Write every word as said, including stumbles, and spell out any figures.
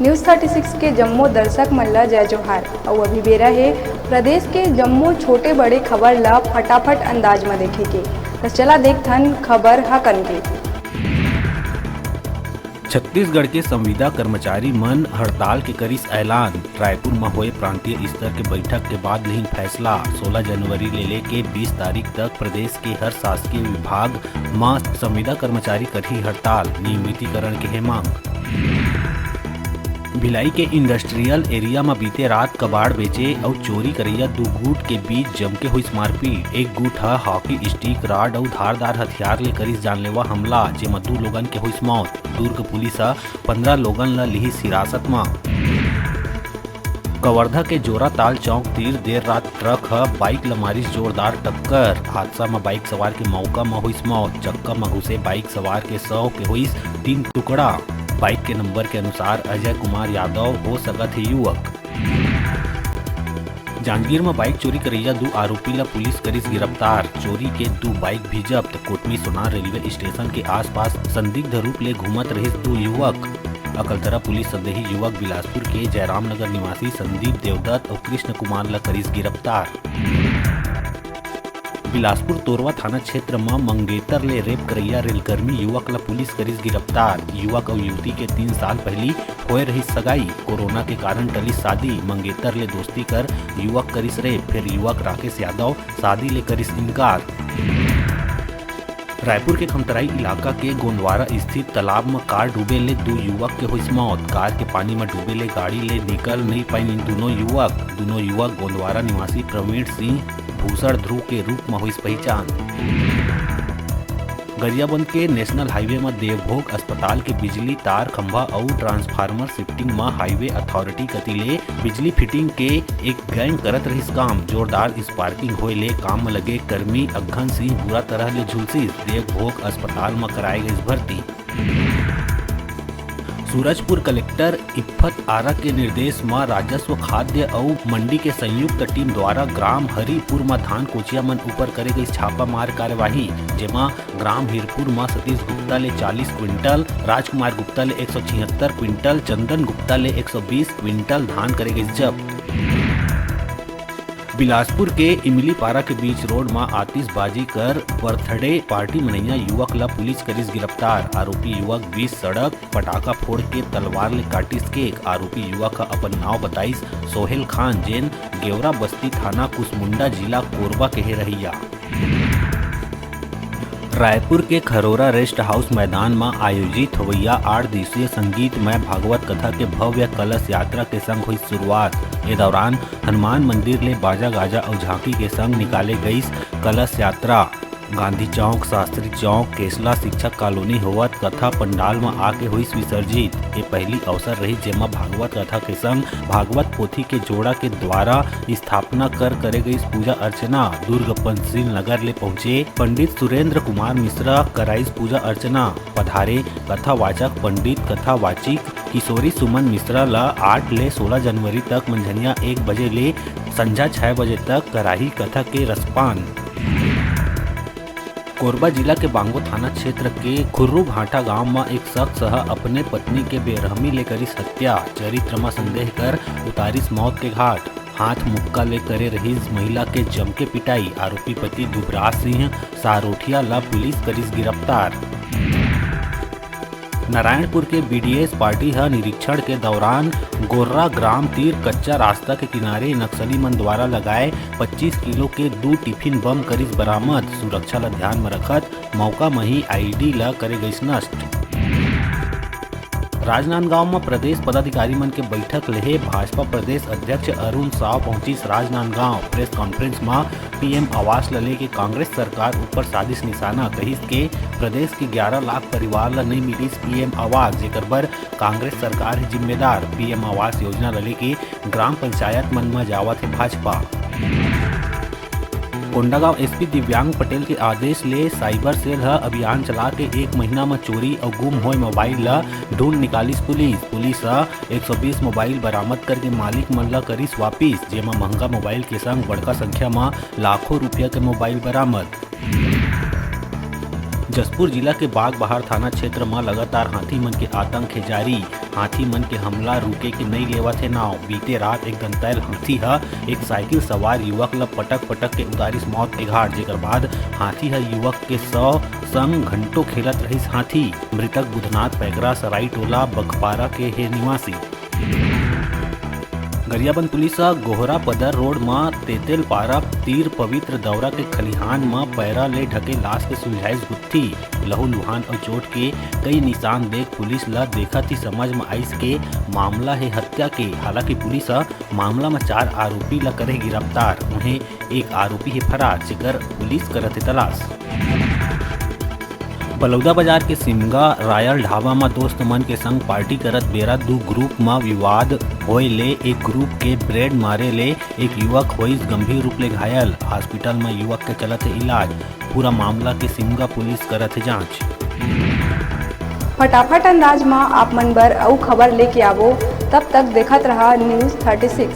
News thirty six के जम्मो दर्शक मन ला जय जोहार। अउ अभी बेरा हे प्रदेश के जम्मो छोटे बड़े खबर ला फटाफट अंदाज म देखे के। त चला देखथन खबर ह कन के। छत्तीसगढ़ के संविदा कर्मचारी मन हड़ताल के करिस ऐलान। रायपुर म होए प्रांतीय स्तर के बैठक के बाद लिहिन फैसला। सोलह जनवरी ले लेके बीस तारीख तक प्रदेश के हर शासकीय विभाग म संविदा कर्मचारी करही हड़ताल, नियमितीकरण के हे मांग। भिलाई के इंडस्ट्रियल एरिया म बीते रात कबाड़ बेचे अउ चोरी करइया दू गुट के बीच जमके होइस मारपीट। एक गुट ह हॉकी स्टिक, राड अउ धारदार हथियार ले करिस जानलेवा हमला, जेमा दू लोगन के होइस मौत। दुर्ग पुलिस ह पंद्रह लोगन ल लिहिस हिरासत म। कवर्धा के जोराताल चौक तीर देर रात ट्रक ह बाइक ल मारिस जोरदार टक्कर। हादसा म बाइक सवार के मौका म होइस मौत। चक्का म घुसे बाइक सवार के शव के होइस तीन टुकड़ा। बाइक के नंबर के अनुसार अजय कुमार यादव हो सकत हे युवक। जांजगीर म बाइक चोरी करइया दू आरोपी ल पुलिस करिस गिरफ्तार। चोरी के दू बाइक भी जब्त। कोटमी सोनार रेलवे स्टेशन के आसपास संदिग्ध रूप ले घूमत रहिस दू युवक। अकलतरा पुलिस संदेही युवक बिलासपुर के जयराम नगर निवासी संदीप देवदत्त अउ कृष्ण कुमार ल करिस गिरफ्तार। बिलासपुर तोरवा थाना क्षेत्र म मंगेतर ले रेप करइया रेलकर्मी युवक ल पुलिस करिस गिरफ्तार। युवक अउ युवती के तीन साल पहिली होए रहिस सगाई। कोरोना के कारण टलिस शादी। मंगेतर ले दोस्ती कर युवक करिस रेप, फेर युवक राकेश यादव शादी ले करिस इनकार। रायपुर के खमतराई इलाका के गोंदवारा स्थित तालाब म कार डूबे ले दू युवक के होइस मौत। कार के पानी म डूबे ले गाड़ी ले निकल नइ पाइन दूनों युवक। दूनों युवक गोंदवारा निवासी प्रवीण सिंह भूषण ध्रुव के रूप म होइस पहिचान। गरियाबंद के नेशनल हाईवे म देवभोग अस्पताल के बिजली तार खंभा अउ ट्रांसफार्मर शिफ्टिंग म हाईवे अथॉरिटी कति ले बिजली फिटिंग के एक गैंग करत रहिस काम। जोरदार स्पार्किंग होए ले काम म लगे कर्मी अग्घन सिंह बुरा तरह ले झुलसिस। देवभोग अस्पताल म कराए गइस भर्ती। सूरजपुर कलेक्टर इफ्फत आरा के निर्देश म राजस्व, खाद्य अउ मंडी के संयुक्त टीम द्वारा ग्राम हरिपुर म धान कोचिया मन ऊपर करे गइस छापामार कार्यवाही, जेमा ग्राम हिरपुर म सतीश गुप्ता ले चालीस क्विंटल, राजकुमार गुप्ता ले एक सौ छिहत्तर क्विंटल, चंदन गुप्ता ले एक सौ बीस क्विंटल धान करे गइस जब्त। बिलासपुर के इमलीपारा के बीच रोड म आतिशबाजी कर बर्थडे पार्टी मनइया युवक ल पुलिस करिस गिरफ्तार। आरोपी युवक बीच सड़क पटाखा फोड़ के तलवार ले काटिस केक। आरोपी युवक ह अपन नाव बताइस सोहेल खान, जेन गेवरा बस्ती थाना कुसमुंडा, जिला कोरबा के हे रहइया। रायपुर के खरोरा रेस्ट हाउस मैदान म आयोजित होवइया आठ दिवसीय संगीतमय भागवत कथा के भव्य कलश यात्रा के संग होइस शुरुआत। ए दौरान हनुमान मंदिर ले बाजा गाजा अउ झांकी के संग निकाले गइस कलश यात्रा। गांधी चौक, शास्त्री चौक, केसला शिक्षक कॉलोनी होवत कथा पंडाल म आके होइस विसर्जित। ये पहली अवसर रही, जेमा भागवत कथा के संग भागवत पोथी के जोड़ा के द्वारा स्थापना कर करे गइस पूजा अर्चना। दुर्ग पंचशील नगर ले पहुंचे पंडित सुरेंद्र कुमार मिश्रा कराइस पूजा अर्चना। पधारे कथावाचक पंडित कथावाचिक किशोरी सुमन मिश्रा ल आठ ले सोलह जनवरी तक मंझनिया एक बजे ले संझा छह बजे तक कराही कथा के रसपान। कोरबा जिला के बांगो थाना क्षेत्र के खुर्रू भाटा गांव म एक शख्स ह अपने पत्नी के बेरहमी ले करिस हत्या। चरित्र म संदेह कर उतारिस मौत के घाट। हाथ मुक्का ले करे रहिस महिला के जमके पिटाई। आरोपी पति दुबराज सिंह सारोठिया ला पुलिस करिस गिरफ्तार। नारायणपुर के बीडीएस पार्टी ह निरीक्षण के दौरान गोर्रा ग्राम तीर कच्चा रास्ता के किनारे नक्सली मन द्वारा लगाए पच्चीस किलो के दू टिफिन बम करिस बरामद। सुरक्षा ल ध्यान म रखत मौका म ही आईईडी ल करे गइस नष्ट। राजनांदगांव म प्रदेश पदाधिकारी मन के बैठक लेहे भाजपा प्रदेश अध्यक्ष अरुण साव पहुंचिस राजनांदगांव। प्रेस कॉन्फ्रेंस म पीएम आवास ल लेके कांग्रेस सरकार ऊपर साधिस निशाना, कहिस के प्रदेश के ग्यारह लाख परिवार ल नइ मिलिस पीएम आवास, जेकर बर कांग्रेस सरकार ही जिम्मेदार। पीएम आवास योजना ल लेके ग्राम पंचायत मन म जावत हे भाजपा। कोंडागांव एसपी दिव्यांग पटेल के आदेश ले साइबर सेल ह अभियान चला के एक महीना म चोरी अउ गुम होए मोबाइल ल ढूंढ निकालिस पुलिस। पुलिस ह एक सौ बीस मोबाइल बरामद करके मालिक मन ल करिस वापिस, जेमा महंगा मोबाइल के संग बड़का संख्या म लाखों रुपया के मोबाइल बरामद। जशपुर जिला के बागबाहर थाना क्षेत्र म लगातार हाथी मन के आतंक हे जारी। हाथी मन के हमला रुके के नइ लेवत हे नाव। बीते रात एक दंतैल हाथी ह एक साइकिल सवार युवक ल पटक पटक के उतारिस मौत के घाट, जेकर बाद हाथी ह युवक के शव संग घंटों खेलत रहिस। हाथी मृतक बुधनाथ पैकरा सराईटोला बघपारा के हे निवासी। गरियाबंद पुलिस ह गोहरा पदर रोड म तेतेलपारा तीर पवित्र दौरा के खलिहान म पैरा ले ढके लाश के सुलझाइस गुत्थी। लहू लुहान अउ चोट के कई निशान देख पुलिस ल देखत ही समझ म आइस के मामला हे हत्या के। हालांकि पुलिस ह मामला म चार आरोपी ल करे गिरफ्तार। उहें, एक आरोपी हे फरार, जेकर पुलिस करत हे तलाश। बलौदा बाजार के सिमगा रायल ढाबा म दोस्त मन के संग पार्टी करत बेरा दू ग्रुप म विवाद होए ले एक ग्रुप के ब्रेड मारे ले एक युवक होइस गंभीर रूप ले घायल। हॉस्पिटल म युवक के चलत हे इलाज। पूरा मामला के सिमगा पुलिस करत हे जांच। फटाफट अंदाज म आप मन बर अउ खबर लेके आवो, तब तक देखत रहा News Thirty Six।